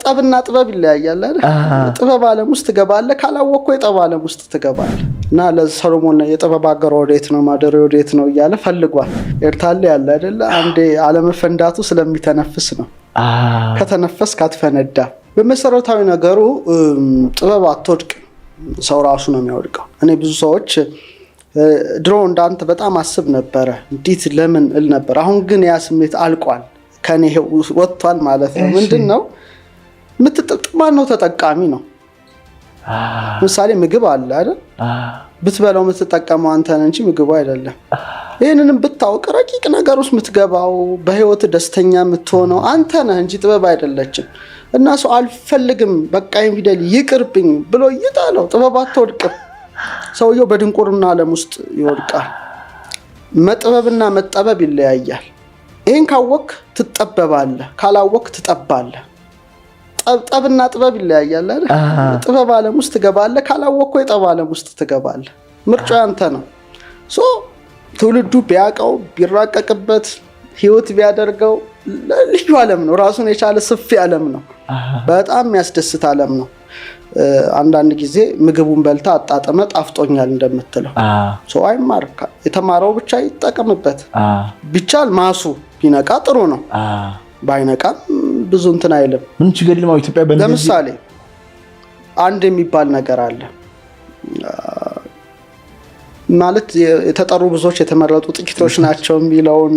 ጠብና ጥበብ ይለያያል አይደል? ጥበብ ዓለም ውስጥ ትገባለህ፣ ካላወቅኩ የጠብ ዓለም ውስጥ ትገባለህ። እና ለሰሎሞን የጥበብ ሀገር ወዴት ነው፣ ማደሪያ ወዴት ነው እያለ ፈልጓል። ኤርታሌ ያለ አይደለ? አንዴ አለመፈንዳቱ ስለሚተነፍስ ነው። ከተነፈስክ አትፈነዳ። በመሰረታዊ ነገሩ ጥበብ አትወድቅም፣ ሰው ራሱ ነው የሚያወድቀው። እኔ ብዙ ሰዎች ድሮ እንዳንተ በጣም አስብ ነበረ፣ እንዴት ለምን እል ነበር። አሁን ግን ያ ስሜት አልቋል፣ ከኔ ወጥቷል ማለት ነው። ምንድን ነው ማነው ተጠቃሚ ነው? ምሳሌ ምግብ አለ አይደል? ብትበላው የምትጠቀመው አንተ ነህ እንጂ ምግቡ አይደለም። ይህንንም ብታውቅ ረቂቅ ነገር ውስጥ የምትገባው፣ በህይወት ደስተኛ የምትሆነው አንተ ነህ እንጂ ጥበብ አይደለችም። እና ሰው አልፈልግም በቃ ይህን ፊደል ይቅርብኝ ብሎ ይጣለው፣ ጥበብ አትወድቅም። ሰውየው በድንቁርና ዓለም ውስጥ ይወድቃል። መጥበብና መጠበብ ይለያያል። ይህን ካወክ ትጠበባለህ፣ ካላወክ ትጠባለህ። ጠብና ጥበብ ይለያያል አይደል? ጥበብ ዓለም ውስጥ ትገባለህ፣ ካላወቅኩ የጠብ ዓለም ውስጥ ትገባለህ። ምርጫው ያንተ ነው። So ትውልዱ ቢያውቀው፣ ቢራቀቅበት፣ ህይወት ቢያደርገው ልዩ ዓለም ነው። ራሱን የቻለ ሰፊ ዓለም ነው። በጣም የሚያስደስት ዓለም ነው። አንዳንድ ጊዜ ምግቡን በልታ አጣጥመ ጣፍጦኛል እንደምትለው ሰው አይማር፣ የተማረው ብቻ ይጠቀምበት። ቢቻል mass ኡ ቢነቃ ጥሩ ነው። ባይነቃም ብዙ እንትን አይልም። ምንም ችግር የለም። ኢትዮጵያ ለምሳሌ አንድ የሚባል ነገር አለ ማለት የተጠሩ ብዙዎች የተመረጡ ጥቂቶች ናቸው የሚለውን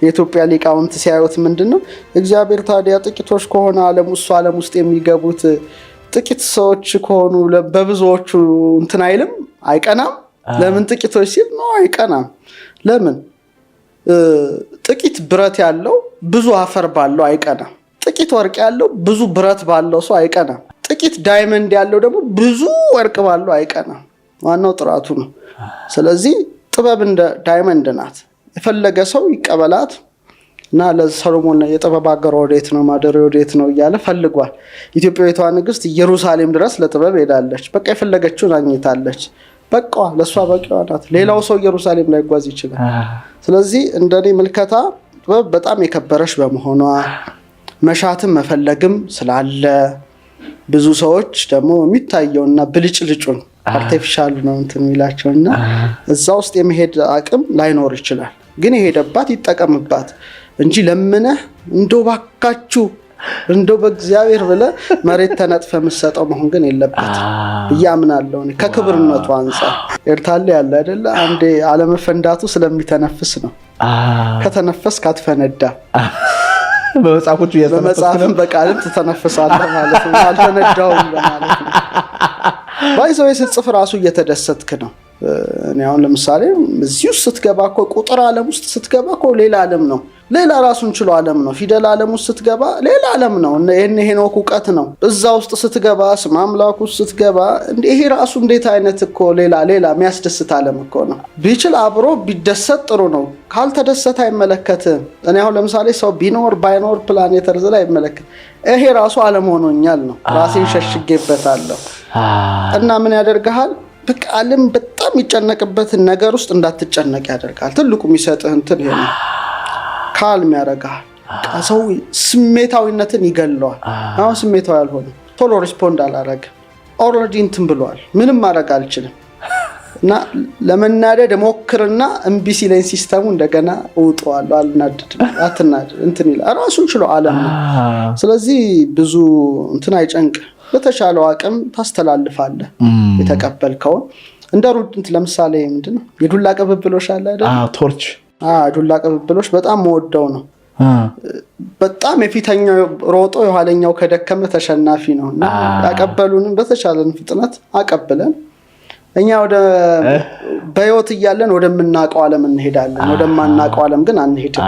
የኢትዮጵያ ሊቃውንት ሲያዩት ምንድን ነው፣ እግዚአብሔር ታዲያ ጥቂቶች ከሆነ ዓለም እሱ ዓለም ውስጥ የሚገቡት ጥቂት ሰዎች ከሆኑ በብዙዎቹ እንትን አይልም፣ አይቀናም? ለምን ጥቂቶች ሲል ነው አይቀናም። ለምን ጥቂት ብረት ያለው ብዙ አፈር ባለው አይቀናም። ጥቂት ወርቅ ያለው ብዙ ብረት ባለው ሰው አይቀናም። ጥቂት diamond ያለው ደግሞ ብዙ ወርቅ ባለው አይቀናም። ዋናው ጥራቱ ነው። ስለዚህ ጥበብ እንደ diamond ናት። የፈለገ ሰው ይቀበላት። እና ለሰሎሞን የጥበብ ሀገር ወዴት ነው፣ ማደሪያ ወዴት ነው እያለ ፈልጓል። ኢትዮጵያዊቷ ንግስት ኢየሩሳሌም ድረስ ለጥበብ ሄዳለች። በቃ የፈለገችውን አግኝታለች። በቃ ለእሷ በቂዋ ናት። ሌላው ሰው ኢየሩሳሌም ላይጓዝ ይችላል። ስለዚህ እንደኔ ምልከታ ጥበብ በጣም የከበረች በመሆኗ፣ መሻትም መፈለግም ስላለ፣ ብዙ ሰዎች ደግሞ የሚታየውና ብልጭልጩን artificial ኡ ነው እንትን የሚላቸው እና እዛ ውስጥ የመሄድ አቅም ላይኖር ይችላል። ግን የሄደባት ይጠቀምባት እንጂ ለምነህ እንደው ባካችሁ እንደው በእግዚአብሔር ብለህ መሬት ተነጥፈ የምትሰጠው መሆን ግን የለበትም ብዬ አምናለሁ። ከክብርነቱ አንጻር ኤርታሌ ያለ አይደለ? አንዴ አለመፈንዳቱ ስለሚተነፍስ ነው። ከተነፈስክ አትፈነዳ። በመጽሐፎቹ በመጽሐፍም በቃልም ትተነፍሳለህ ማለት ነው። አልፈነዳውም ለማለት ነው። By the way ስትጽፍ ራሱ እየተደሰትክ ነው። እኔ አሁን ለምሳሌ እዚህ ውስጥ ስትገባ እኮ፣ ቁጥር ዓለም ውስጥ ስትገባ እኮ ሌላ ዓለም ነው። ሌላ ራሱን ችሎ ዓለም ነው። ፊደል ዓለም ውስጥ ስትገባ ሌላ ዓለም ነው። ይህን ሄኖክ እውቀት ነው። እዛ ውስጥ ስትገባ፣ ስመ አምላክ ውስጥ ስትገባ ይሄ ራሱ እንዴት አይነት እኮ ሌላ ሌላ የሚያስደስት ዓለም እኮ ነው። ቢችል አብሮ ቢደሰት ጥሩ ነው። ካልተደሰተ አይመለከትም። እኔ አሁን ለምሳሌ ሰው ቢኖር ባይኖር planet earth ላይ አይመለከት። ይሄ ራሱ ዓለም ሆኖኛል ነው። ራሴን ሸሽጌበታለሁ። እና ምን ያደርግሃል? በቃ ዓለም በጣም የሚጨነቅበትን ነገር ውስጥ እንዳትጨነቅ ያደርጋል። ትልቁ የሚሰጥህ እንትን ይሄ ነው። Calm ያደርግሃል። ሰው ስሜታዊነትን ይገለዋል። አሁን ስሜታዊ አልሆንም፣ ቶሎ respond አላረግም። Already እንትን ብለዋል። ምንም ማድረግ አልችልም። እና ለመናደድ ሞክርና እምቢ ሲለኝ system ኡ እንደገና እውጠዋለሁ። አልናደድም፣ አትናደድ እንትን ይላል። ራሱን ችሎ ዓለም ነው። ስለዚህ ብዙ እንትን አይጨንቅ። በተሻለው አቅም ታስተላልፋለህ የተቀበልከውን። እንደ ሩድንት ለምሳሌ ምንድን ነው የዱላ ቅብብሎሽ አለ አይደል? Torch። ዱላ ቅብብሎሽ በጣም መወደው ነው። በጣም የፊተኛው ሮጦ የኋለኛው ከደከመ ተሸናፊ ነው። እና ያቀበሉንም በተቻለን ፍጥነት አቀብለን እኛ ወደ በህይወት እያለን ወደምናውቀው ዓለም እንሄዳለን። ወደማናውቀው ዓለም ግን አንሄድም።